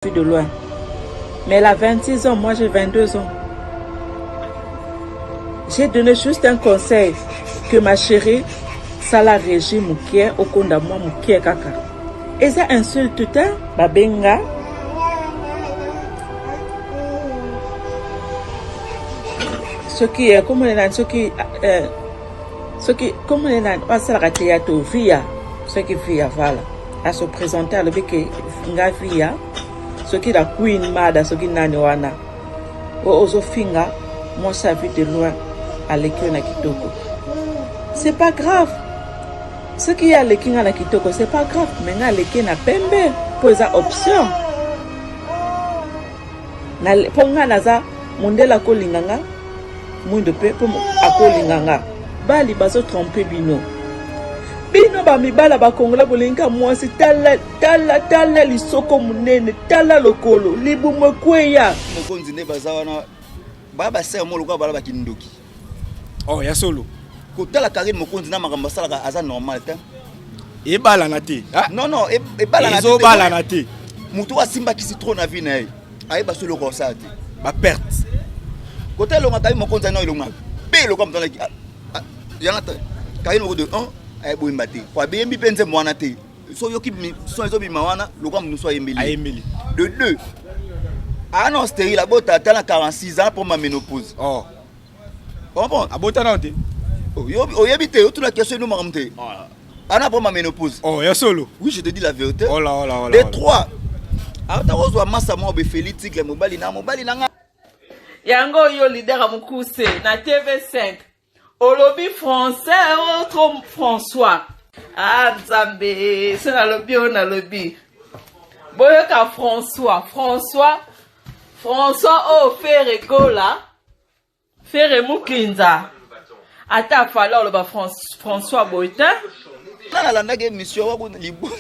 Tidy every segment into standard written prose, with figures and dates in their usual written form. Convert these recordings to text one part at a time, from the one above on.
Vue de loin. Mais elle a 26 ans, moi j'ai 22 ans. J'ai donné juste un conseil que ma chérie, sala régime mokie, okonda mwa mokie kaka. Eza insulte te, babenga soki eh, komona nani soki eh, soki komona nani asalaka théâtre via soki via voilà a se présenter alobi ke nga via soki la queen mada soki nani wana oyo ozofinga mwasi ya vue de loin aleki yo na kitoko c'est pas grave soki ye aleki nga na kitoko c'est pas grave mais nga aleki na pembe mpo eza option mpo nga naza mondele akolinga nga mwindo mpe mpo akolinga nga bali bazotrompe bino bino bamibala bakongola bolingi ka mwasi tala tala tala lisoko monene tala lokolo libumu ekweya mokonzi nde baza wana baya basere mo lokola bala bakindoki oh ya solo kotala karine mokonzi na makambo asalaka aza normal te ebalana te non non ebalana ezobalana te moto oyo asimbakisi trop na vie na ye ayeba so eloko osala te baperte kota elonga karine mokonzi ano elonga mpe elonga moto alaki yana te karine moko de 1 ayeboyemba te po abeyembi mpe nzembo wana te so oyoki son ezobima wana lokola moto mosusu ayembeli ayembeli de 2 ana stérile abota ata na 46 ans mpo ma ménopause oh. comprendre abota nao te oyebi te otuna question eno makambo te ah. ana mpo ma ménopause oh ya solo oui je te dis la vérité oh là, oh là, oh là, de trois ata kozwa masa moko befeli tigre mobali na mobali na nga yango oyo leader ya mokuse na tv5 olobi français o oh, trop françois ah nzambe se nalobi oyo nalobi boyoka françois françois françois oyo oh, fere gola Ferre Mukinza ata fallait oloba François boye te. Nga nalandaki émission waku liboma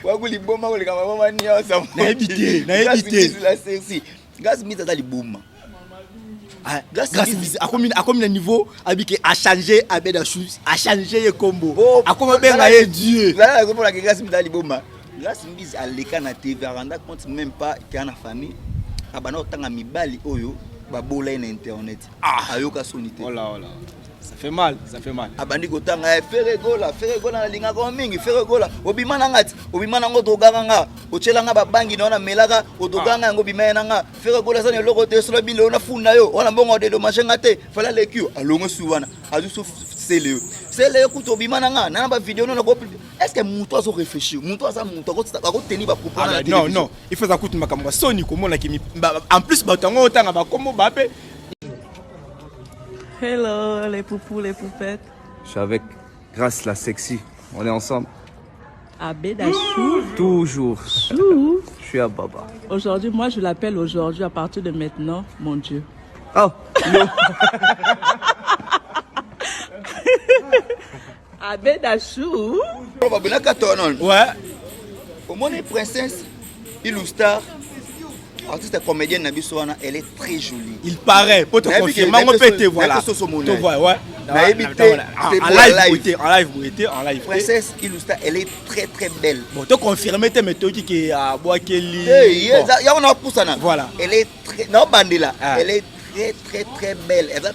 waku liboma koleka maboma nyonso. Nayebi te, nayebi te. La sexy. Gas Miz aza liboma. Ah, Gas Miz akomi akomi na niveau abike a changer Abed Achou, a changer ye kombo. Oh, Akoma benga ye Dieu. Zala komona ke Gas Miz aza liboma. Gas Mbizi aleka na TV a renda compte même pas qu'il na famille abanda kotanga mibali oyo babola ye na internet ah. ayoka soni te oh là, oh là. ça fait mal ça fait mal abandi kotanga eh, Ferre Gola Ferre Gola nalingaka yo mingi Ferre Gola obima na nga ti obima na ngo odrogaka nga otyela nga babangi na yo namelaka odrogaka nga yango obima ye na nga Ferre Gola aza na eloko te solo bile nafunda yo wana mbongo odedommage nga te fala aleki yo alongo su wana azwi su sele yo sele yo kutu obima na nga na na bavideo no nako Est ce que mutu azo réfléchir mutu aza mutu akoteni ba propos ah, non non il faut kutu makambo ya soni komona kimi en plus bato yango otanga bakombo bape. Hello les poupous, les poupettes. Je suis avec Grace la sexy. On est ensemble. Abeda Chou. Toujours. Chou. Je suis à Baba. Aujourd'hui, moi je l'appelle aujourd'hui à partir de maintenant, mon Dieu. Oh. Non. Abeda chou. Babelaka tonon. Ouais. Omoni princesse Ilustar artiste comédienne na biso wana elle est très jolie. Il paraît po to confirmer ngo pe te voilà. To voit ouais. Nayebi te en live beauté en live beauté en live. Princesse Ilustar elle est très très belle. Bon to confirmer te mais toki ke abwakeli. Hey, yango na pusana. Voilà. Elle est très na bandela. Elle est très très très belle. Elle va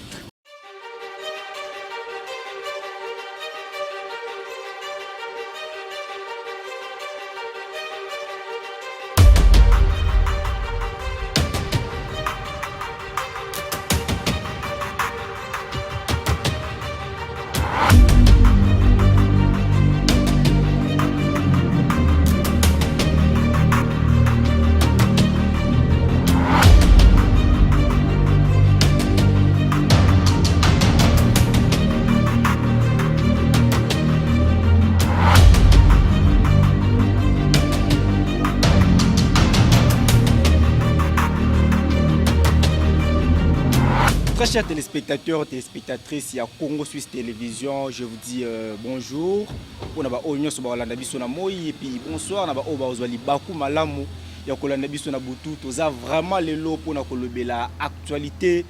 Très chers téléspectateurs, téléspectatrices, il y a Congo Suisse Télévision, je vous dis euh, bonjour. Pour na ba oyo nyonso balanda biso na moi et puis bonsoir na ba oyo bazwa libaku malamu ya kolanda biso na butu. Toza vraiment lelo pour na kolobela actualité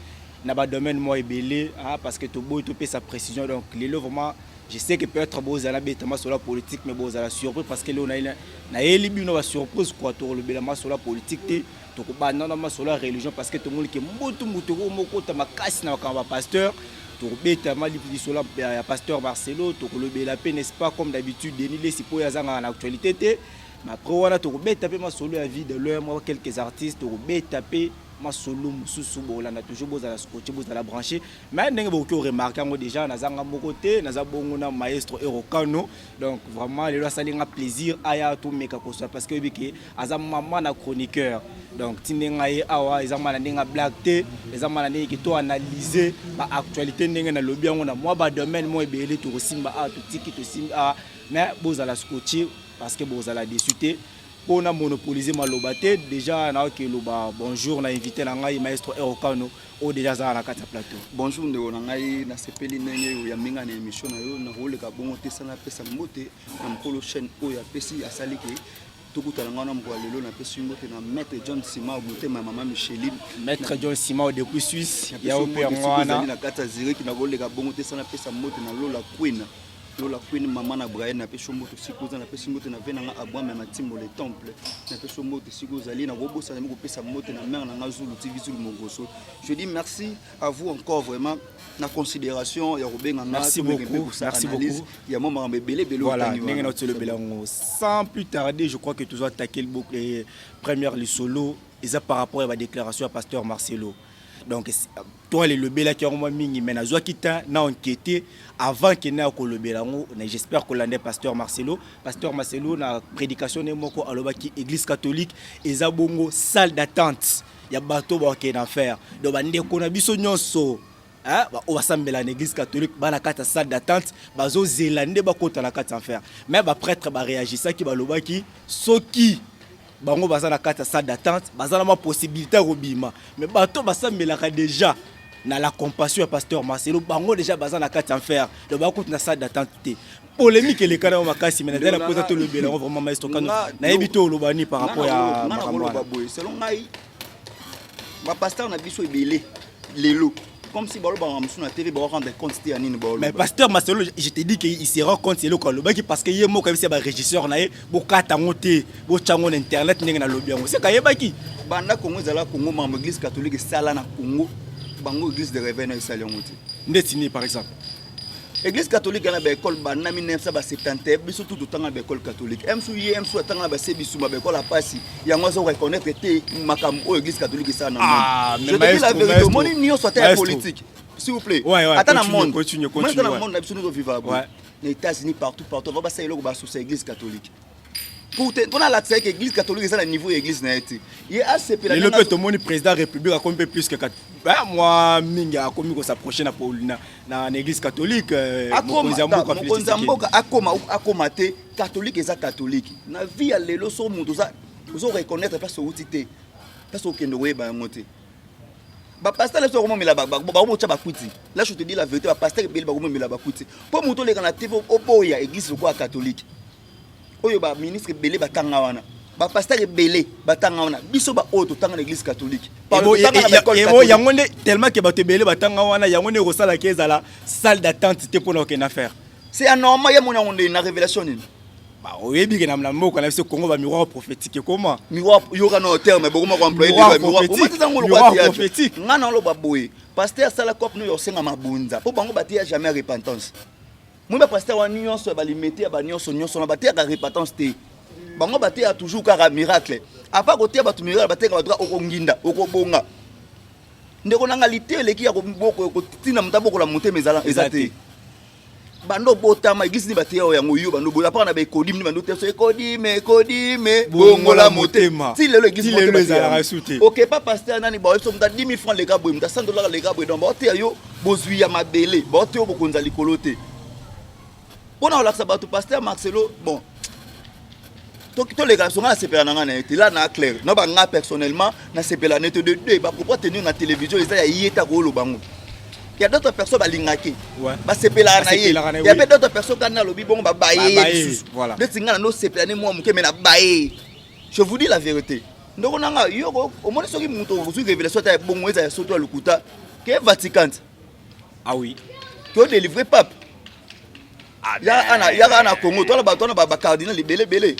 na ba domaine moi ebele hein, parce que toboyi topesa précision donc lelo vraiment. Je sais que peut-être bozala beta masolo ya politique, mais bozala surpris parce que lelo nayeli bino ba surprise quoi. Tokolobela masolo ya politique te, tokobanda na masolo ya religion parce que tomoni ke mbutu mbutu mokota makasi na makambo ya pasteur. Tokobeta lisolo ya pasteur Marcelo, tokolobela mpe, n'est-ce pas, comme d'habitude, Denis Lesi, mpo oyo azangaka na actualité te. Mais après wana, tokobeta mpe masolo ya vie de l'heure, mwa quelques artistes, tokobeta mpe masolo mosusu. Bolanda toujours, bozala scotché, bozala branché. Mais ndenge bokoki oremarquer yango déjà, nazanga moko te, naza bongo na maestro Erokano. Donc vraiment, lelo asali nga plaisir aya tomeka koswa parce que oyebi ke aza mama na chroniqueur. Donc ti ndenge aye awa, eza ma na ndenge blague te, eza ma na ndenge ke toanalyse baactualité. Ndenge nalobi yango, na mwa badomaine mo ebele tokosimba awa, totiki tosimbi awa. Mais bozala scotché parce que bozala déçu te. Mpona monopoliser maloba te, déjà naoki eloba bonjour na invité na ngai, maestro Erokano, oyo déjà azala na kati ya plateau. Bonjour ndeko na ngai, nasepeli ndenge oyambi ngai na émission na yo. Nakoleka bongo te sana apesa mbote na mokolo chaîne oyo apesi asali ke tokutana ngai na mokolo ya lelo. Napesi mbote na maître John Sima, motema ya mama Micheline. Maître John Sima depuis Suisse, ya mpe yango wana na kati ya Zurich. Nakoleka bongo te sana apesa mbote na Lola Queen, Lola Queen, mama na Brian. Napesi yo mbote sika oza. Napesi mbote na ve nanga Abraham ya Matimbo, le temple. Napesi yo mbote sika ozali. Nakobosana mi kopesa mbote na mare nanga Zulu TV, Zulu Mogoso. Je dis merci à vous encore vraiment na considération ya kobenga nga. Merci beaucoup, merci beaucoup. Ya mwa makambo ebele ebele. Voilà, ndenge na tolobela yango, sans plus tarder, je crois que tozo attaquer le première lisolo. Eza par rapport ya badéclaration ya pasteur Marcelo. Donc toi, lelobelaki yango mwa mingi, mais nazwaki temps na enquête avant kende ya kolobela yango. J'espère kolanda pasteur Marcelo. Pasteur Marcelo, na prédication ne moko, alobaki église catholique eza bongo salle d'attente ya bato bakokende na enfer. Donc bandeko na biso nyonso oyo basambela na église catholique, bana kati ya salle d'attente, bazozela nde bakota na kati ya enfer. Mais baprêtre baréagisaki, balobaki soki bango baza na kati ya salle d'attente, baza na ma possibilité ya kobima. Mais bato basambelaka déjà na la compassion ya pasteur Marcelo, bango déjà baza na kati ya enfer, donc bakuti na salle d'attente te. Polémique eleka nango makasi, mais nazali na mposa tolobela yango vraiment. Maestro Kano, nayebi te oloba nini par rapport ya makambo wana. Boye, selon ngai, bapasteur na biso ebele lelo, comme si balobaka mosusu na TV, rendre compte te ya nini. Mais pasteur Marcelo, je te dis qu'il se rend compte. Eloko alobaki, parce que ye moko ayebisi ya barégisseur na ye: bokata yango te, botya yango na internet. Ndenge nalobi yango, seka ayebaki. Banda Congo ezala Congo, mambo église catholique esala na Congo, bango église de réveil na esali yango te. Ndeti nini, par exemple? Église catholique na baekole banda 1971. Biso tu totanga na baekole catholique. Msu ye msu atanga na base bisuma, baekole ya pasi yango, aza reconnaître te makambo oyo église catholique esala na monde. Je te dis la vérité, omoni nyonso, ata ya politique, s'il vous plaît, ata na monde, ata na monde na biso nyonso vivre boye, na États-Unis, partout partout, va basala eloko basusa église catholique mpona alakisa eke église catholique eza na niveau ya église na ye te. Ye asepela. Lelo mpe tomoni président république akomi mpe plus que mwa mingi, akomi kos'approcher na église catholique. Mokonzi ya mboka. Mokonzi ya mboka akoma, akoma te. Catholique eza catholique. Na vie ya lelo, so moto ozo reconnaître place outi te, place okende koyeba yango te. Bapasteur na biso bakomomela, bakomotya bakuti. Là, je te dis la vérité, bapasteur ebele bakomomela bakuti, mpo moto oleka na TV, oboya église lokola catholique oyo baministre ebele batanga wana, bapasteur ebele batanga wana. Biso baoyo totanga na église catholique. Yango nde, tellement ke bato ebele batanga wana, yango nde ekosalaka ezala salle d'attente te mpona kokende affaire. C'est anormal. Ye moni yango nde na révélation nini? Oyebi ke na mboka na biso Congo, bamiroir prophétique ekoma. Miroir, yoka na terme bokoma koemployer. Miroir prophétique. Nga na oloba boye: pasteur asala cope no ya osenga mabunza, mpo bango bateya jamais repentance. Moi, bapasteur wana nyonso ya balimete ya banyonso nyonso na bateyaka repentance te. Bango bateya toujours kaka miracle. Apa koteya bato miracle, bateyaka bato kaka okonginda, okobonga. Ndeko nanga, lite eleki ya kotina moto abokola motema eza te. Bando obotama, église nini bateya oyo yango? Yo bando bola mpaka na baekodime nini, bando te so ekodime, ekodime, bongola motema. Ti lelo église lelo ezalaka su te. Ok, pa pasteur nani baoyebi so moto 10 000 francs leka boye, moto 100 $ leka boye. Donc baoteya yo bozwi ya mabele, baoteya yo bokonza likolo te. Mpona kolakisa bato, pasteur Marcelo, bon, toleka so nga nasepela na ngai na ye te. La na clair na banga, personnellement nasepela na ye te. De deux, bapropos tenir na télévision eza ya ye te, akoloba ngo. Ya d'autres personnes balingaki, basepelaka na ye. Ya mpe d'autres personnes, kani alobi bongo, babaye ye lisusu. Neti ngai na nosepela ne mwa moke, me nabaye. Je vous dis la vérité, ndeko na nga, yo omoni, soki moto ozwi révélation ata ya bongo, eza ya soto ya lokuta, ke Vatican te. Ah oui. Ke odélivre pape. Yaka na Congo, tola bato wana, bacardinal ebele ebele.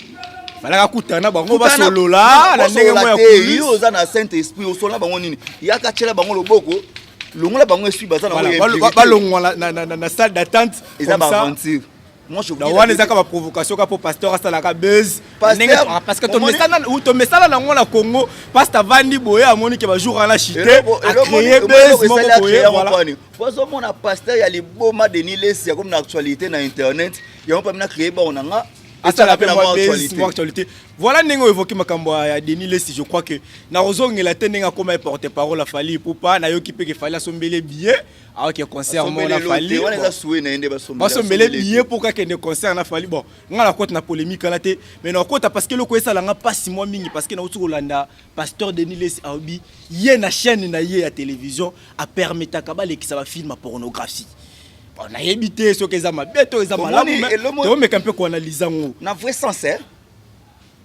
Falaka kutana bango, basolola na ndenge moko ya te. Yo oza na Saint Esprit, osolola bango nini? Yaka, tiela bango loboko, longola bango esprit baza na. Balongwa na salle d'attente. Eza baaventure. Moi, je wana ezaka baprovocation ka mpo pasteur asalaka buzz, parce que tomesana nango na Congo. Pasteur avandi boye, amoni ke bajour wana chite, acréer buzz moko boye, voilà. Pozomona pasteur ya liboma Denis Lesi akomi na actualité na internet, yango mpe mina créer bango na nga. Asala mpe mwa buzz, mwa actualité, voilà. Ndenge oyo évoqué makambo ya Denis Lesi, je crois que nakozongela te. Ndenge akoma ye porte parole Afali Ipupa, nayoki mpe ke Fali asombeli billet, aoke concert moko na Fali. Basombele billet mpo kakende concert na Fali. Bon, nga nakota na polémique wana te, mais nakota parce que eloko esalanga mpasi mwa mingi, parce que nauti kolanda pasteur Denis Lesi aobi ye na chaîne na ye ya télévision apermetaka balekisa bafilm ya pornographie. Bon, nayebi te soki eza mabe to eza malamu, tomeka mpe koanalyse yango. Na vrai sens,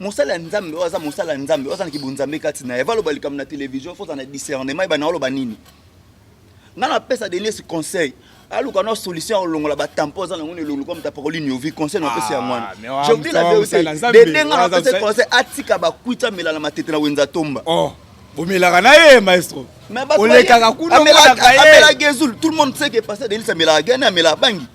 mosala ya Nzambe, oyo aza mosala ya Nzambe, oyo aza na kibonzambe kati na ye, valoba likambo na télévision, faut na discernement, eyeba na oloba nini. Nga napesa Denis conseil, aluka na solution ya kolongola batampo aza nango na elongo comme tapakoli niovi. Conseil napesa yango wana, je vous dis la vérité. Dede, nga napesa conseil, atika bakwiti, amela na matete na wenza tomba. Oh, bomelaka na ye, maestro? Olekaka kuna. Amela gezul. Tout le monde sait que pasteur Denis amelaka gene, amelaka bangi.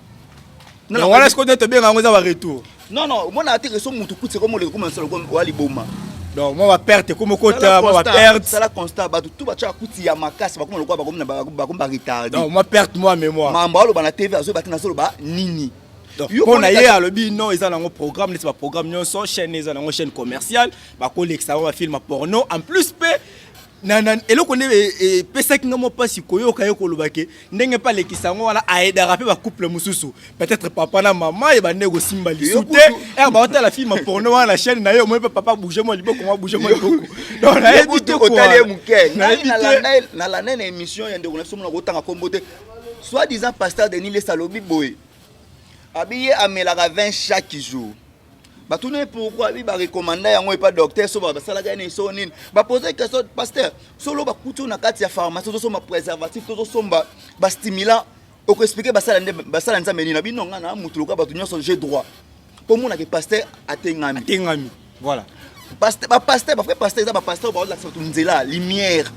Wana sikoyo nde tobenga yango eza baretour. Non, omona te ke so mutu kuti ekomi oleka koma nsolo oya liboma. Donc mwa baperte ekoma okota, mwa baperte. Sala constat, bato tu batiaka kuti ya makasi, bakoma lokola bakomi baretardé. Donc mwa perte, mwa mémoire. Mambo aloba na TV, azoyeba te nazoloba nini. Mpo na ye alobi non, eza nango programme neti baprogramme nyonso, chaîne eza nango chaîne commerciale, bakolekisa bango bafilm porno en plus. Mpe na eloko nde epesaki nga mwa mpasi koyoka ye koloba ke ndenge mpe alekisa yango wana, aedaka mpe bacouple mosusu, peut-être papa na mama ye bande kosimba lisu te ere baotala film porno wana na chaîne na ye, omoi mpe papa bouge mwa liboko, mwa bouge mwa liboko. Donc nayebi te. Otali ye moke, nalanda na émission ya ndeko na biso mona kotanga kombo te, soit disant pasteur Denis Lesa, alobi boye, abi ye amelaka 20 chaque jour. Batuni ye pourquoi, abi barekomanda yango epa docteur, so basalaka ye nini, so nini. Bapose question: pasteur, solo bakuti oyo na kati ya pharmacie, tozosomba préservatif, tozosomba bastimulant, okoexplike basala Nzambe nini? Abi non, nga na mutu lokola bato nyonso, j'ai droit. Mpo monake pasteur atengami. Atengami, voilà. Bapasteur, bavrai pasteur eza bapasteur baolakisa bato nzela lumière.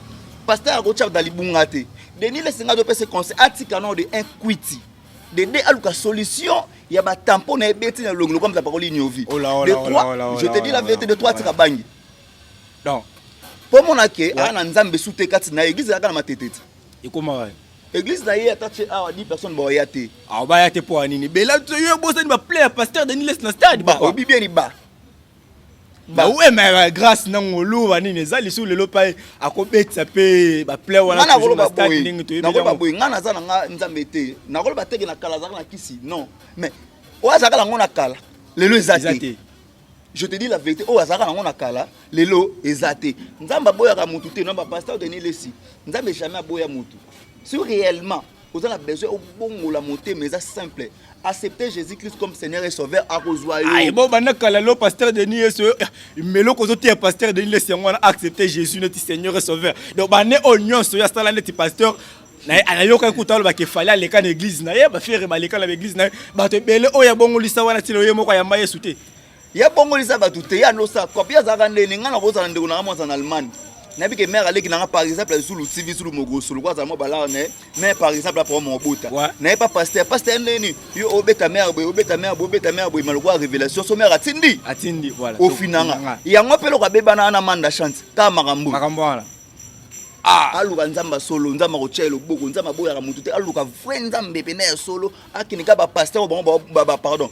Pasteur akotia na libunga te. Denis Lesenga azopesa conseil, atika nao de un kwiti, de deux aluka solution ya batampo na ebeti na elongi lokola moto apakoli niovi, de trois, je te dis la vérité, de trois atika bangi. Donc mpo mona ke aa na Nzambe su te kati na ye, église ezalaka na matete ti. Ekoma église na ye, ata tie awa 10 personnes, baoya te. Awa baya te mpo ya nini? Bela yo bosani baplay ya pasteur Denis Lesi na stade. Obi bien ba. Ba ouais, mais grâce na ngolu banini eza lisusu lelo mpe akobetisa mpe baplay wana. Nakoloba boye, nakoloba boye, ngai naza na nga Nzambe te. Nakoloba teke na kala azalaka na kisi, non, mais oyo azalaka nango na kala, lelo eza te. Je te dis la vérité, oyo azalaka nango na kala, lelo eza te. Nzambe aboyaka mutu te. Non, bapasteur Denis Lesi, Nzambe jamais aboya mutu. Si réellement oza na besoin obongola motema, eza simple: accepter Jésus Christ comme Seigneur et Sauveur, akozwa yo. Bo banda kala lo pasteur Denis Yesu meloko ozoteya pasteur Denis Lesi yango wana, accepter Jésus neti Seigneur et Sauveur. Donc bane oyo nyonso oyo asala neti pasteur nayokaki kuta alobaka efali aleka na église na ye, bafere baleka na baeglise na ye, bato ebele oyo abongolisa wana, ntina ye moko ayamba Yesu te. Ye bongolisa bato te, ye andosala kopi. Azalaka ndeni? Ngai nakozala ndeko nanga mwasa na Allemagne, nayebi ke mare aleki nanga, par exemple Zulu TV, Zulu Mogosolo, ko azala mwa balara na ye, mais par exemple apora mobota na ye pa pasteur. Pasteur ndeni yo obeta mare boye, obeta mare boye, obeta mare boye, maloko ya révélation, so mare atindi. Atindi, voilà. Ofinanga yango mpe eloko abebana na manda chante kaka makambo. Makambo wana. Aluka Nzambe ya solo, Nzambe akotia ye loboko. Nzambe aboyaka motu te. Aluka vrai Nzambe pene ya solo, akende kaka bapasteur bango, pardon,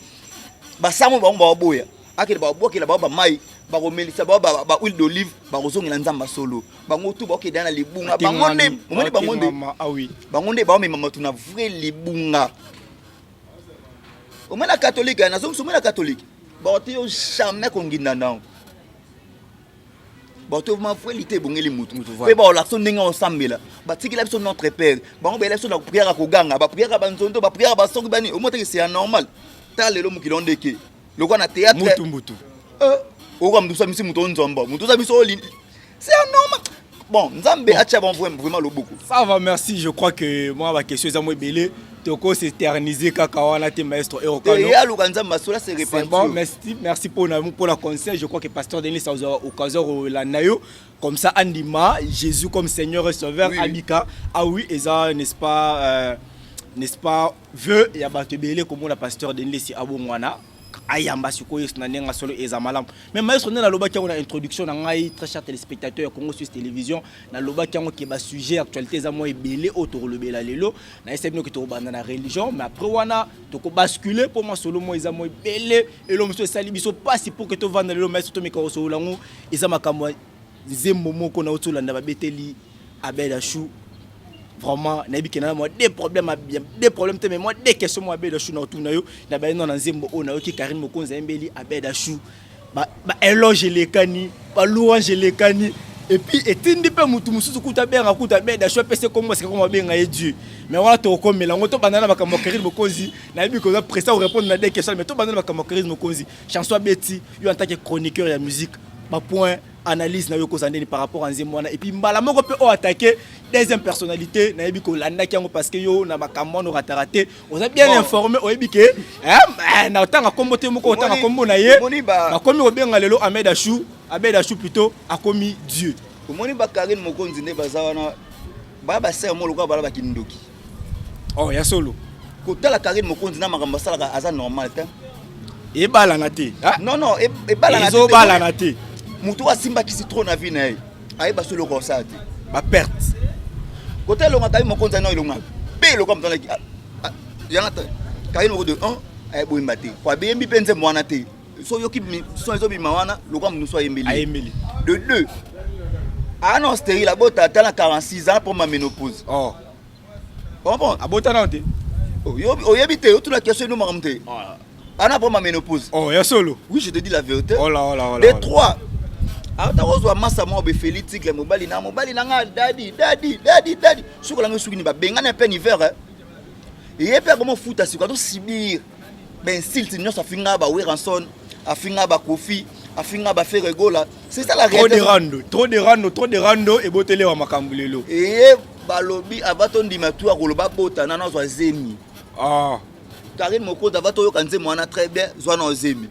basango bango baboya, akende babwakela bango bamai, bakomelisa bango ba huile d'olive, bakozongela Nzambe ya solo. Bango tu bakokende na libunga. Bango nde omoni, bango nde, bango nde baomema bato na vrai libunga. Omoni na catholique, nazongisa, omoni na catholique, bakote yo jamais konginda ndango, bato ma vrai lite ebongeli mutu mpe baolakisa ndenge osambela. Batikela biso Notre Père, bango bayela biso na prière ya koganga, baprière ya banzondo, baprière ya basoki bani. Omoi teke c'est anormal. Ta lelo mokili ondeke lokola na théâtre. Mutu mbutu. Okoka mutu osa misi, mutu onzomba, mutu oza biso, c'est anormal. Bon, Nzambe atia bon vraiment loboko. Ça va, merci. Je crois que moi, ma question eza mo ebele. Toko s'éterniser kaka wana te, maestro Erokano. Ye aluka Nzambe, asola se C'est repentir. bon, merci, merci pour la conseil. Je crois que pasteur Denis a occasion la yo comme ça andima Jésus comme Seigneur et Sauveur. Abika. Ah oui, et ça, n'est-ce pas, vœu ya bato ebele komona pasteur Denis si abongwana, ayamba sikoyo Yesu na ndenge solo, eza malamu. Mais maestro, nde nalobaki yango na introduction na ngai, très cher téléspectateur ya Congo Suisse Télévision, nalobaki yango ke basujet actualité eza mwa ebele oyo tokolobela lelo. Nayesa bino ke tokobanda na religion, mais après wana tokobascule mpo mwa solo mwa eza mwa ebele. Elo mosusu esali biso mpasi pour ke tovanda lelo, maestro, tomeka kosolola yango. Eza makambo ya nzembo moko na oti olanda, babeteli Abel Achou. Vraiment, nayebi ke na mwa deux problèmes, deux problèmes te, mais moi deux questions. Moi, Abel Achou, na otuna yo na bayino na nzembo oyo nayoki Karine Mokonzi ayembeli Abel Achou, baéloge elekani, balouange elekani, et puis etindi mpe mutu mosusu kuta abenga kuta Abel Achou, apesi kombo sika kombo, abenga ye Dieu. Mais wana tokomela yango. Tobanda na makambo ya Karine Mokonzi. Nayebi koza pressé korépondre na deux questions, mais tobanda na makambo ya Karine Mokonzi, chanson abeti. Yo, en tant que chroniqueur ya musique, bapoint analyse na yo kozala ndeni par rapport à nzembo wana? Et puis mbala moko mpe oyo attaqué deuxième personnalité, nayebi kolandaki yango parce que yo na makambo wana orataka te, oza bien informé. Oyebi ke na otanga kombo te, moko otanga kombo na ye, bakomi kobenga lelo Ahmed Achou, Abed Achou plutôt, akomi Dieu. Omoni, bakarine Mokonzi nde baza wana, baya basere mo lokola bala bakindoki. Oh, ya solo. Kotala Karine Mokonzi na makambo asalaka, aza normal te. Ebalana te. Non, ebalana. Ezobalana te. Motu asimbakisi trop na vie na ye, ayeba so eloko osala te. Baperte. Kota elonga Karine Mokonzi ana elonga mpe eloko moto alaki yanga te. Karine moko de 1 ayeboyemba te po abeyembi mpe nzembo wana te. So oyoki son ezobima wana lokola moto mosusu ayembeli. Ayembeli. De deux, ana stérile, abota ata na 46 ans mpo ma ménopause. Oh. Comprendre. Abota nano te. Oyebi te, otuna question eno makambo te. Ana mpo ma ménopause. Oh, ya solo. Oui, je te dis la vérité. Oh là, oh là, oh là. De trois, ata kozwa masa moko befeli ticle mobali na mobali na nga, dadi dadi dadi dadi, soki olangi suki ni babengani ya plein hiver, ye mpe akoma ofuta sikoyo, azosibir bainsulte nyonso. Afinga baWerrason, afinga baKofi, afinga baFerre Gola. C'est ça la Trop de réalité. Rando, trop de rando, trop de rando ebotelewa makambo lelo. Eye balobi ava tondima tu akoloba bota nano, azwa zemi. Ah. Karine Mokonzi, ava toyoka nzembo wana très bien, zwa na ozemi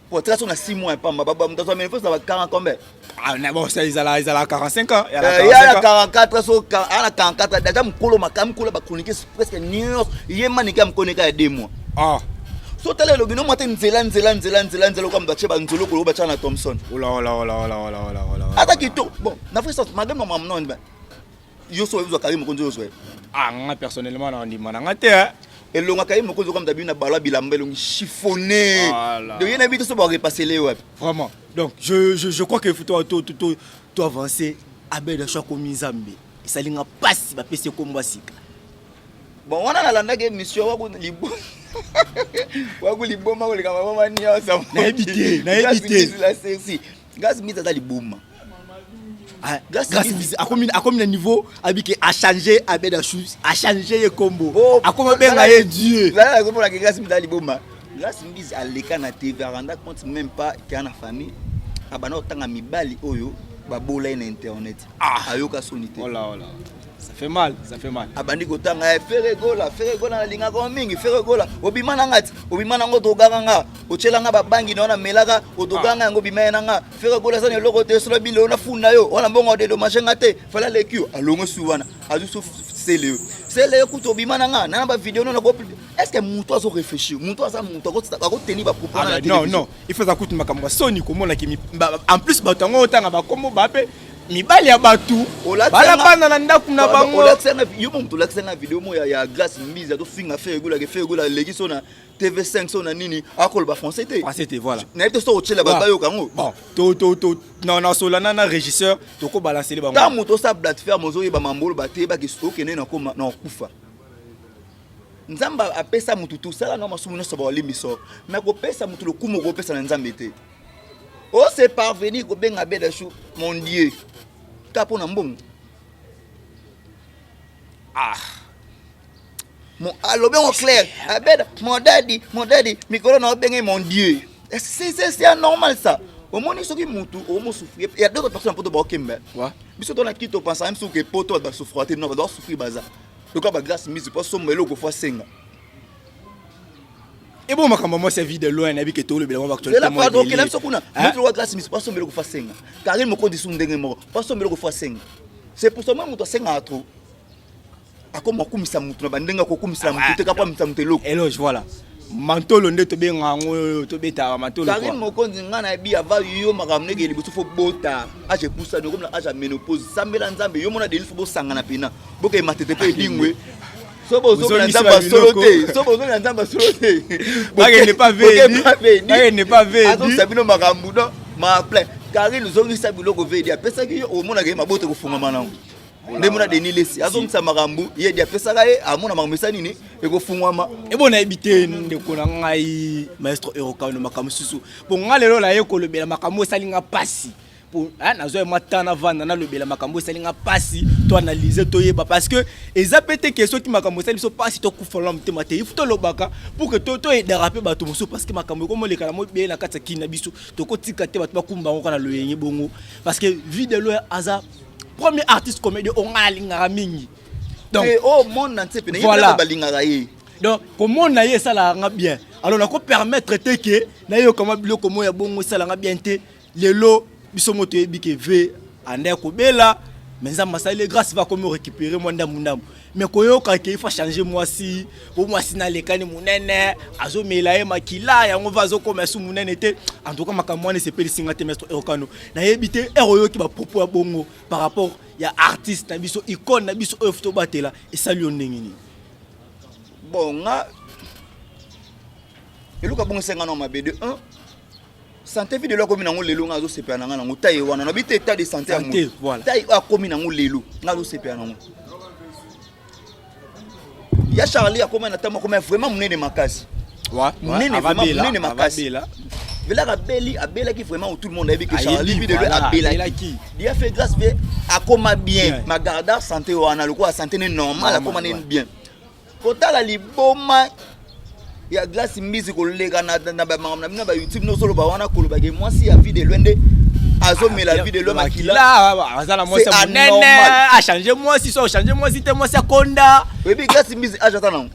po tika so na 6 mois pamba. Moto azwa ménopause na ba 40 combien? Ah, na bon, ça ezala 45 ans. Ye na 44, so ana 44 déjà, mokolo makambo, mokolo bachronique presque nyonso ye manike ya mokoneka ya 2 mois. Ah. So tala elobi no mwa te, nzela nzela nzela nzela nzela, okambo batie banzolo kolo batia na Thomson. Ola ola ola ola ola ola ola. Ata kitoko. Bon, na vrai sens, madame na mamu non, yo so oyebizwa Karine Mokonzi oyo zwa. Ah, nga personnellement na ndima na nga te, hein. Elongaka ye Mokonzi okamta bino na balo bilamba elongi chiffonné. Donc ye na bi te so barepasele wapi? Vraiment. Donc je crois que faut to avancer. Abed Achou akomi Nzambe. Esalinga pasi, bapesi ekombo ya sika. Bon, wana nalandaki émission waku libo waku liboma koleka maboma nyonso. Nayebi te, nayebi te. La sexy Grâce Mbizi aza liboma. Ah, Grâce Mbizi akomi na niveau abike achange Abed Achou, achange ye kombo, akomi abenga ye Dieu. Nazomonaka Grâce Mbizi aza liboma. Grâce Mbizi aleka na TV, aranda compte même pas ke na famille abanda kotanga mibali oyo babola ye na internet. Ah. Ayoka soni te. Oh là, oh là. Ça fait mal, ça fait mal. Abandi kotanga ye Ferre Gola, Ferre Gola nalingaka mingi, Ferre Gola obima na nga ti obima nango, togaka nga, otyelanga babangi na wana melaka, otoganga yango, obima ye na nga. Ferre Gola aza na eloko te, solo bino nafunda yo wana, mbongo odédommage nga te. Fala leki yo alongo su wana, azwi so sele yo, sele yo kutu obima na nga na bavideo no nako. Est ce que moto azo réfléchir? Moto aza moto akoteni bapropos Ah, na non, non, il faut kutu makambo ya soni komonaki en plus bato yango otanga bakombo bape mibali ya bato bala bana na ndako na bango. Olakisanga yo mo moto, olakisanga video mo ya Grâce Mbizi azofinga Ferre Gola ke Ferre Gola aleki so na TV5 so na nini, akoloba français te. Français te, voilà. Nayebi te so otyela bato bayoka yango. Bon, to to to non, na solana na régisseur, tokobalancele bango. Ntango moto osala plateforme, ozoyeba mambo oloba te, yebaki okende na koma na okufa. Nzambe apesa motu tosala na masumu nyonso, baolimbiso, mais kopesa motu lokumu okopesa na Nzambe te. Ose parvenir kobenga Abed Achou mon Dieu ka mpo na mbongo. Ah. Mon, alobi yango clair, Abed mon daddy, mon daddy, mikolo na obenge mon Dieu. C'est anormal, ça. Omoni, soki mutu omosouffrir, ya d'autres personnes poto baokemba. Biso tona ki topensa même soki poto bato basouffra te. Non, bato basouffrir baza lokola bagrâce mise po somba eloko fo asenga. Ebo makambo mwasi ya Vue de Loin, nayebi ke tolobela mwa baactualité. Pardon, okenda biso kuna. Mutu lokola Grâce Mise po asomba eloko fo asenga. Karine Mokonzi su ndenge moko, po asomba eloko fo asenga. C'est pour ça moi, moto asengaka trop, akoma akumisa motu na bandenge akokumisela motu te, kapa amisa motu eloko. Éloge, voilà, mantolo nde tobenga yango oyo tobetaka mantolo. Karine Mokonzi, ngai nayebi ava yo makambo ndenge liboso fo bota, age epusani, okomi na age ya ménopause. Sambela Nzambe, yo mona Deli fo bosangana pena, bokeye Matete mpe Edingwe. So bozongela Nzambe asolo te, so bozongela Nzambe asolo te. Bakende pa vedi, pa vedi. Azongisa bino makambo do ma plein. Karine, ozongisa biloko vedi apesaki yo, omonaka ye mabota ekofungama nango nde mona Denis Lesi azongisa makambo ye di apesaka ye, amona makambo esa nini ekofungwama. Ebo nayebi te, ndeko na ngai maestro Erokano, makambo mosusu mpo nga lelo naye kolobela makambo esali nga mpasi, po nazwa mwa temps navanda nalobela makambo esali nga mpasi, to analyse, toyeba, parce que eza pe te ke soki makambo esali biso mpasi tokufa na motema te. Ifu tolobaka pour que toyedaka mpe bato mosusu, parce que makambo ekomoleka na mobele na kati ya kini na biso, tokotika te bato bakumba yango kaka na loyenge bongo, parce que Vue de Loin aza premier artiste comédien oyo ngai alingaka mingi. Donc oyo monde entier pene voilà. Balingaka ye. Donc komona ye esalaka nga bien. Alors nakopermettre te ke nayokama biloko moko ya bongo esalanga bien te. Lelo biso mo toyebi ke ve anda ya kobela, mais Nzambe asali grâce, va komi récupérer mwa ndambu ndambu. Mais koyoka ke il faut changer mwasi po mwasi nalekani monene, azomela ye makila yango, va azokoma su monene te. En tout cas makambo wana esepelisi nga te. Maître Erokano, nayebi te ere oyoki bapropos ya bongo par rapport ya artiste na biso, icône na biso oyo tobatela, esali yo ndenge nini? Bon, nga eloko abongisanga na mabe de 1 santé Vue de Loin akomi nango lelo, nga azosepela na nga nango. Taille wana nabi te, état de santé ya moto, taille oyo akomi nango lelo, nga azosepela nango. Ya Charlie akoma na ntango akoma vraiment monene makasi, monene vraiment, monene makasi. Velaka abeli, abelaki vraiment, tout le monde ayebi que Charlie Vue de Loin abelaki. Dia fait grâce mpe akoma bien, magarda santé wana lokola santé ne normal, akoma ne bien. Kotala liboma ya Glace Mbisi koleka na bamakambo na bino na bayoutube, nozoloba wana, kolobake mwasi ya Vue de Loin nde azomela Vue de Loin makila. Aza na mwasi monene, achange mwasi, so achange mwasi te, mwasi akonda. Oyebi Glace Mbisi age aza nango?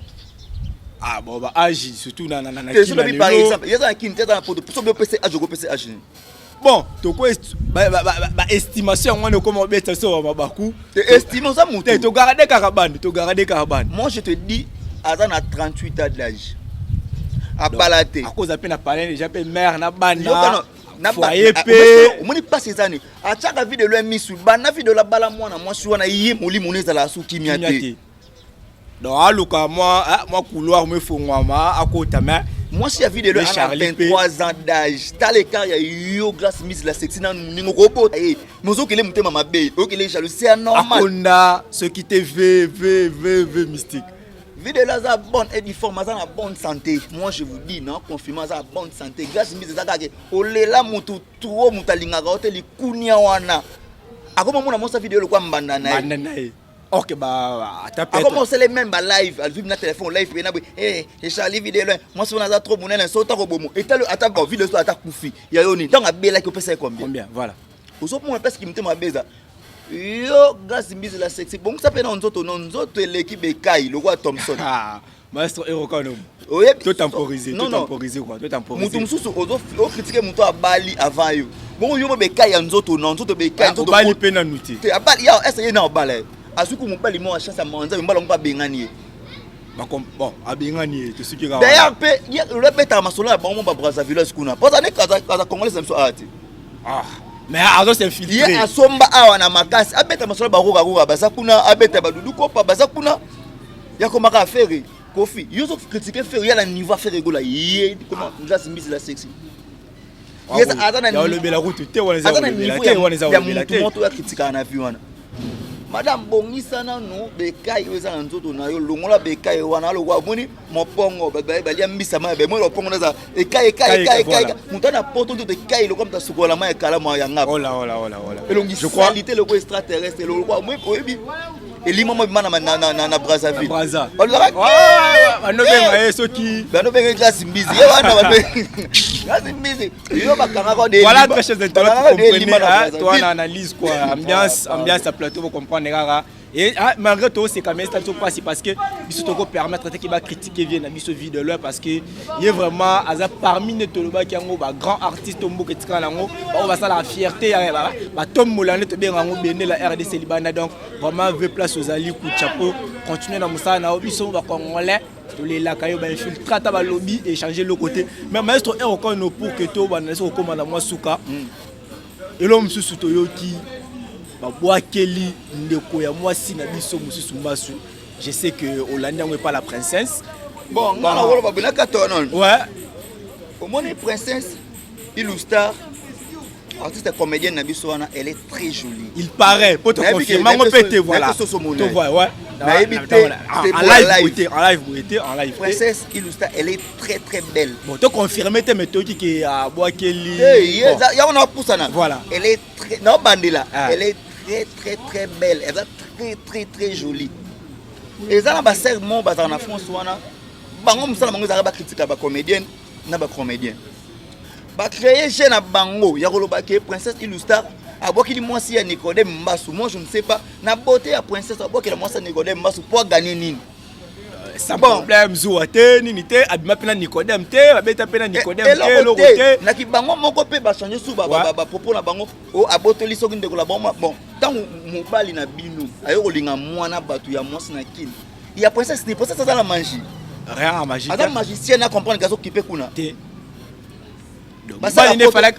Ah bon, ba age surtout na te, soki par exemple ye aza na Kini te, aza na Poto, soki opesa age, okopesa age nini? Bon, toko baestimation yango wana okoma obeta so mabaku. Estime oza motu. Te, togarde kaka bande, togarde kaka bande. Moi je te dis, aza na 38 ans d'âge, abala te. Akoza mpe na palin déjà, mpe mare na bana foyer mpe. Omoni mpasi eza nini? Atiaka Vue de Loin misu banda Vue de Loin abala mwana mwasi wana, ye molimo no ezalaka su kimia te. Donc aluka mwa couloir mo efongwama akota, mais Mwasi ya Vue de Loin ana 23 ans d'âge. Tala écart ya yo Grâce Mise la sexy na moningo kobota ye, mais ozokele motema mabe, okele jalousie, c'est anormal. Akonda soki te v v v v mystique. Vue de Loin aza bonne et difforme, aza na bonne santé. Moi je vous dis, non, confirme, aza na bonne santé. Grâce Mise eza kaka olela motu trop, moto alingaka yo te, likunia wana. Akoma mona mwasi Vue de Loin lokwa mbanda na ye. Mbanda na ye, ok, ba ata. Akoma osala même ba live, azwi na téléphone live mpe na boye: "Eh, Charlie Vue de Loin, mwasi wana aza trop monene." So otako bomo etali ata bon Vue de so ata kufi ya yo nini? Ntango abelaki opesa ye combien? Combien, voilà. Ozomona place motema mabe eza. Yo Grâce Mbisi la sexy, bongisa mpe na nzoto no, nzoto eleki bekai lokola Thomson. Maestro Erokano. Oyebi to temporiser, to temporiser quoi, to temporiser. Mutu mosusu ozocritiquer moto abali avant yo, bongo yo mo bekai ya nzoto na nzoto bekai. Nzoto obali mpe nanu te. Te, abali ya ese ye na obala ye, azwi ku mobali mo chance ya manzambe, mbala ngo abengani ye. Bon, abengani ye, tosuki kaka. D'ailleurs mpe ye betaka masolo ya bango mo babrazzavillers kuna, mpo aza congolais na biso awa te. Ah, mais azo s'infiltrer. Ye asomba awa na makasi, abeta masolo barokaroka baza kuna, abeta badudu kopa baza kuna, ya komaka affaire Kofi. Yo ozo critique Ferre, ya na niveau affaire egola ye comment? Grâce Mbisi la sexy aza na olobela kutu te wana. Aza na niveau ya mutu moko oyo akritikaka na vie wana. Madame, bongisa nanu bekai oyo eza na nzoto na yo, longola bekai wana. Alokwa omoni mopongo balia mbisa mai, bemoi lopongo naza ekai ekai ekai ekai, moto ana poto nzoto ekai lokwa moto asukola mai ekala ya ngaba, elongi saleté lokwa extraterrestre, lokwa oyebi elima mo bima na Brazzaville. Banobenga ye soki banobenga Grâce Mbizi ye wana. Grâce Mbizi yo bakangaka de. Voilà, très chers internautes, comprenez, hein, toi na analyse quoi, ambiance, ambiance à plateau, vous comprenez kaka. Et ah, malgré tout, c'est quand même c'est pas parce que biso toko permettre te ki ba critiquer vie na biso vie de loin, parce que ye vraiment aza parmi ne tolobaki yango ba grand artiste mboka etikala yango, ba basala fierté ya ba tombola nde tobenga yango bendela RDC libanda. Donc vraiment, ve place ozali, coup de chapeau, continuer na mosala na yo. Biso ba Congolais tolelaka yo, bainfiltre ata balobi échanger eloko te. Mais maestro Erokano, pour que to banda soki okóma na mwa suka, eloko mosusu toyoki, babwakeli ndeko ya mwasi na biso mosusu mbasu. Je sais que olandi yango epa la princesse. Bon, nga na koloba binaka tonon. Omoni princesse Ilustar, artiste comédienne na biso wana, elle est très jolie. Il paraît, po te confirmer yango mpe te, voilà. To voit, ouais. Nayebi te. En live boye te, en live boye te, en live. Princesse Ilustar, elle est très très belle. Bon, to confirmer te, mais toyoki ke abwakeli. Yango na pusana. Voilà. Elle est très, naobandela, elle est très très très belle, eza très très très jolie. Eza na basere mo bazala na France wana, bango mosala bango ezalaka bakritika bacomédienne na bacomédien, bacréer jeu na bango ya koloba ke princesse Ilustar abwakili mwasi ya Nicodème Mbasu. Moi, je ne sais pas, na beauté ya princesse, abwakela mwasi ya Nicodème Mbasu po aganye nini? Sans problème, zuwa te, nini te, abima mpe na Nicodème te, babeta mpe na Nicodème te, eloko te. Naki bango moko mpe bachange su bapropos na bango, o abotoli soki ndeko na bango. Bon, ntango mobali na bino aye kolinga mwana bato ya mwasi na kini ya princesse, ni princesse aza na magie? Rien à magie. Aza magicien na comprendre azokipe kuna. Te,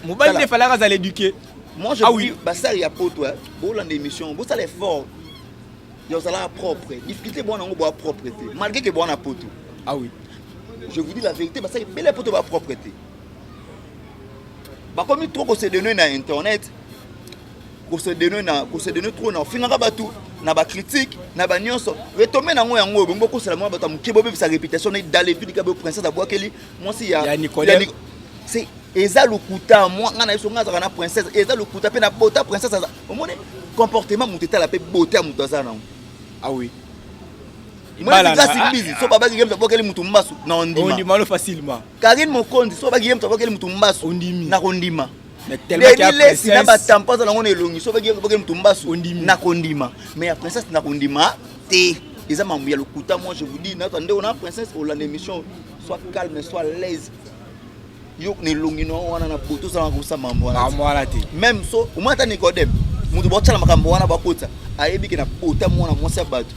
mobali nde falaka azala éduqué. Moi, je, ah oui, basali ya poto, bolanda émission, bosala effort ya ozalaka propre. Difficulté bwana yango boya propre te, malgré ke bwana poto. Ah oui. Je vous dis la vérité, basali ebele poto baya propre te. Bakomi trop kose donner na internet, kose donner na kose donner trop na ofingaka bato na bacritique na banyonso. Retombe nango yango oyo bongo bokosela mwa bato ya moke, bobebisa réputation na dans les villes ka princesse abwakeli mwasi ya Ya Nicodème. C'est eza lokuta. Mwa ngai na biso, ngai azalaka na princesse, eza lokuta. Mpe na bota princesse aza, omoni comportement moto etala mpe beauté ya moto aza nango. Ah oui. Grâce Mbizi, so babaki ye moto abwakeli motu mbasu, na ondima. Ondima lo facilement. Karine Mokonzi, so babaki ye moto abwakeli motu mbasu, Ondimi. na kondima. Mais tellement qu'il y a Denis Lesi na princesse batampo aza nango na elongi, so babaki ye moto abwakeli motu mbasu, Ondimi. na kondima. Mais ya princesse, na kondima te, eza mambo ya lokuta. Moi, je vous dis, nata ndeko na princesse, olanda émission, sois calme, sois à l'aise. Yo na elongi na wana na boto, ozalaka kosala mambo wana te. Makambo wana te. Même so omoi ata Nicodème, moto baotiala makambo wana, bakota, ayebi ke na bota mwana mwasi ya bato,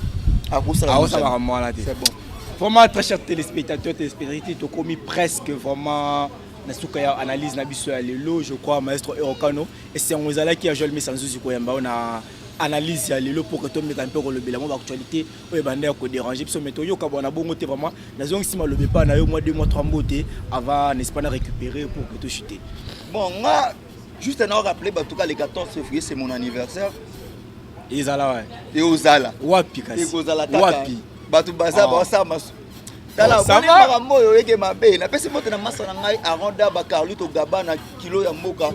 akosala. Akosala makambo wana te. C'est bon. Vraiment, très chers téléspectateurs, téléspectatrices, tokomi presque vraiment na suka ya analyse na biso ya lelo. Je crois, maestro Erokano, esengo ezalaki ya Joel Mesa Nzuzi koyamba yo na analyse ya lelo pour que tomeka mpe kolobela mwa baactualité oyo ebanda ya kodéranger biso. Mais toyoka bwana bongo te. Vraiment, nazongisi maloba epai na yo, mwa deux mois, trois mbote avant, n'est-ce pas, na récupérer pour que tochute. Bon, nga juste na rappeler bato ka le 14 février, c'est mon anniversaire. Ezala wa? Eozala. Wapi kasi? Ekozala kaka. Wapi? Bato baza Ah. baosala masu. Tala. Oh, ça omoni va? Makambo oyo oyeke mabe. Napesi mbote na masa na ngai Aronda Bacarlito Gaba na kilo ya mboka.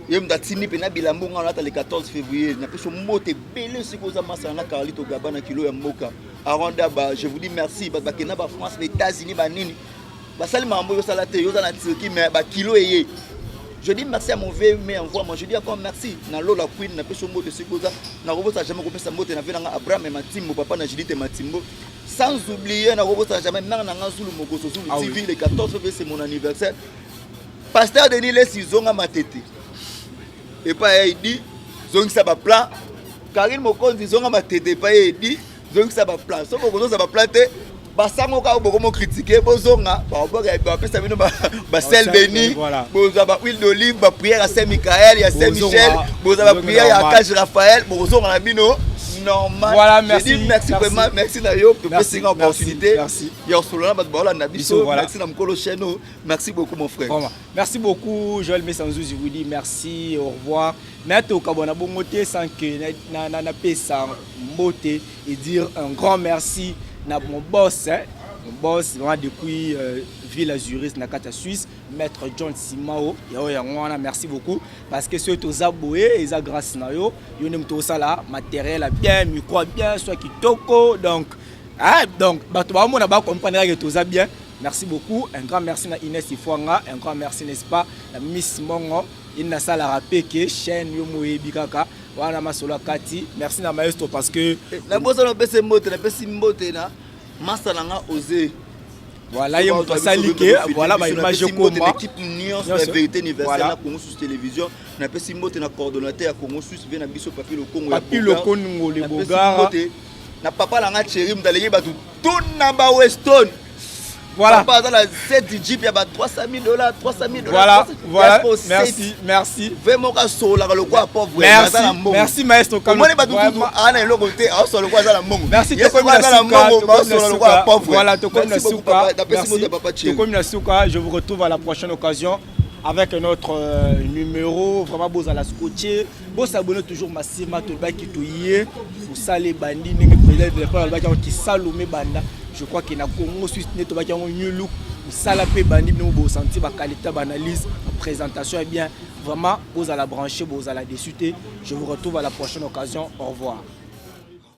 Ye moto atindi mpena bilambo ngai nalata le 14 février. Napesi yo mbote ebele soki oza masa na nga Carlito Gaba na kilo ya mboka. Aronda ba, je vous dis merci. Bato bakenda bafrance, baÉtats-Unis, banini, basali makambo oyo osala te. Yo oza na Turquie, mais bakilo eye. Je dis merci à mon vieux, mais envoie moi, je dis encore merci na Lola Queen. Napesi yo mbote soki oza. Nakobosana jamais kopesa mbote na vie nanga Abraham Matimbo, papa na Judith Matimbo. Sans oublier, nakobosana jamais mare nanga Zulu Mokoso Zulu. Ah TV oui. Le 14 février, c'est mon anniversaire. Pasteur Denis Lesi, zonga matete epai ya edi, zongisa baplan. Karine Mokonzi, zonga matete epai ya edi, zongisa baplan. Soki bokozongisa baplan te, basango kaka bokomo critiquer. Bozonga, bapesa bino basel béni. Bozwa ba huile d'olive, baprière ya Saint Michael, ya Saint Michel, bozwa baprière ya Archange Raphaël, bokozonga na bino normal. Voilà, merci. Je dis merci, merci. Vraiment merci na yo topesi nga opportunité Merci. Ya kosolola na bato baolanda biso. Biso, voilà. Merci na mokolo chaîne oyo. Merci beaucoup, mon frère. Vraiment. Merci beaucoup, Joël Messanzou, je vous dis merci, au revoir. Mais tokabwana bongo te sans que na na na pesa mbote et dire un grand merci na mon boss, hein, mon boss vraiment depuis ville à Zurich na kati ya Suisse, maître John Simao, ya yango wana, merci beaucoup parce que soki toza boye eza grâce na yo. Yo nde moto osala matériel ya bien, micro ya bien, soit kitoko. Donc ah, donc bato baomona bacomprendre kaka toza bien. Merci beaucoup, un grand merci na Inès Ifwanga, un grand merci, n'est-ce pas, na Miss Mongo ye nasalaka mpe ke chaîne yo moyebi kaka wana masolo ya kati. Merci na maestro parce que Nabosana opesa mbote, napesi mbote na masa na nga Ose. Voilà, ye moto asali ke voilà baimage ekoma. Équipe nyonso ya Vérité Universelle na Congo Suisse Télévision, napesi mbote na coordonnateur ya Congo Suisse, ve na biso Papi Lokongo. Papi Lokongo le Bogara. Na papa na nga Thierry, moto aleki bato tuna ba Weston. Voilà. Papa aza na 7 jeep ya ba 300 000 dollars, 300 000 dollars. Voilà, merci, merci. Ve moko asololaka lokola pauvre. Merci, merci maestro. Omoni bato tutu aa na eloko te, aosola lokola aza na mbongo. Merci. Tokomi na mbongo, baosola lokola pauvre. Voilà, tokomi na suka. Napesi moto ya papa Thierry. Tokomi na suka. Je vous retrouve à la prochaine occasion avec notre numéro. Vraiment, bozala scotché, bosabonner toujours massivement. Tolobaki toye kosala ebandi ndenge président de l'école alobaki yango, kisalome banda. Je crois que na Congo Suisse nde tobaki yango new look, mosala mpe ebandi. Bino bosentir baqualité, baanalyse, baprésentation est bien. Vraiment, bozala branché, bozala déçu te. Je vous retrouve à la prochaine occasion. Au revoir.